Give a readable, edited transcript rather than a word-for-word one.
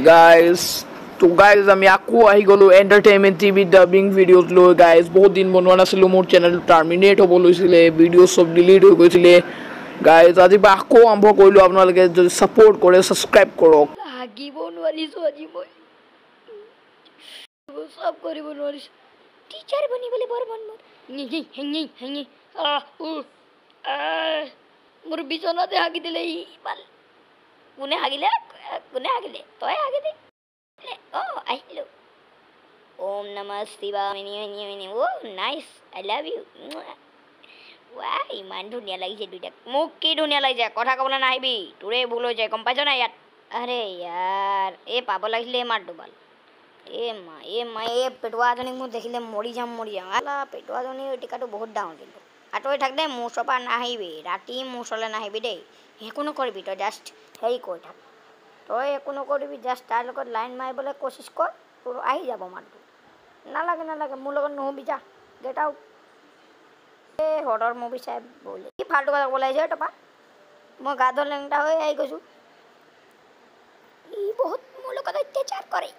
Guys. তো guys, আমি আকৌ আহি গ'লোঁ এণ্টাৰটেইনমেণ্ট টিভি ডাবিং ভিডিঅ'জ লৈ। গাইজ, বহুত দিন বনোৱা নাছিলোঁ, মোৰ চেনেলটো টাৰ্মিনেট হ'ব লৈছিলে, ভিডিঅ' চব ডিলিট হৈ গৈছিলে। গাইজ, আজিৰ পৰা আকৌ আৰম্ভ কৰিলোঁ। আপোনালোকে যদি ছাপৰ্ট কৰে, ছাবস্ক্ৰাইব কৰক। হাগিব নোৱাৰিছোঁ আজি মই, চব কৰিব নোৱাৰিছোঁ। টিচাৰ বনিবলৈ বৰ মন মোৰ। মোৰ বিচনাতে হাগি দিলে ই বাল। কোনে হাগিলে? কোনে হাগিলে? তই হাগিলি? অঁ, আহিলোঁ। ওম নমঃ শিৱায়। অ' নাইচ, I love you. ৱাহ, ইমান ধুনীয়া লাগিছে দুইটাক। মোক কি ধুনীয়া লাগিছে? কথা ক'বলৈ নাহিবি, তোৰেই ভুল হৈছে, গম পাইছ নাই ইয়াত? আৰে ইয়াৰ, এই পাব লাগিছিলে এই মাৰটো বাল। এ মা, এ মা, এই পেটুৱা এজনীক মোক দেখিলে মৰি যাম, মৰি যাম। আলা, পেটুৱাজনীৰ টিকাটো বহুত ডাঙৰ কিন্তু। আঁতৰি থাক দেই, মোৰ ওচৰৰ পৰা নাহিবি, ৰাতি মোৰ ওচৰলৈ নাহিবি দেই। একো নকৰিবি তই, জাষ্ট হেৰি কৰি থাক। তই একো নকৰিবি, জাষ্ট তাৰ লগত লাইন মাৰিবলৈ কোচিছ কৰ, তোৰ আহি যাব মাতটো। নালাগে, নালাগে, মোৰ লগত নুহুবি, যা, গেট আউট। এই হৰৰ মুভি চাই বোলে কি ফাল্টু কথা ক'বলৈ আহিছে টপা। মই গা ধ লেংটা হৈ আহি গৈছোঁ। ই বহুত মোৰ লগত অত্যাচাৰ কৰে।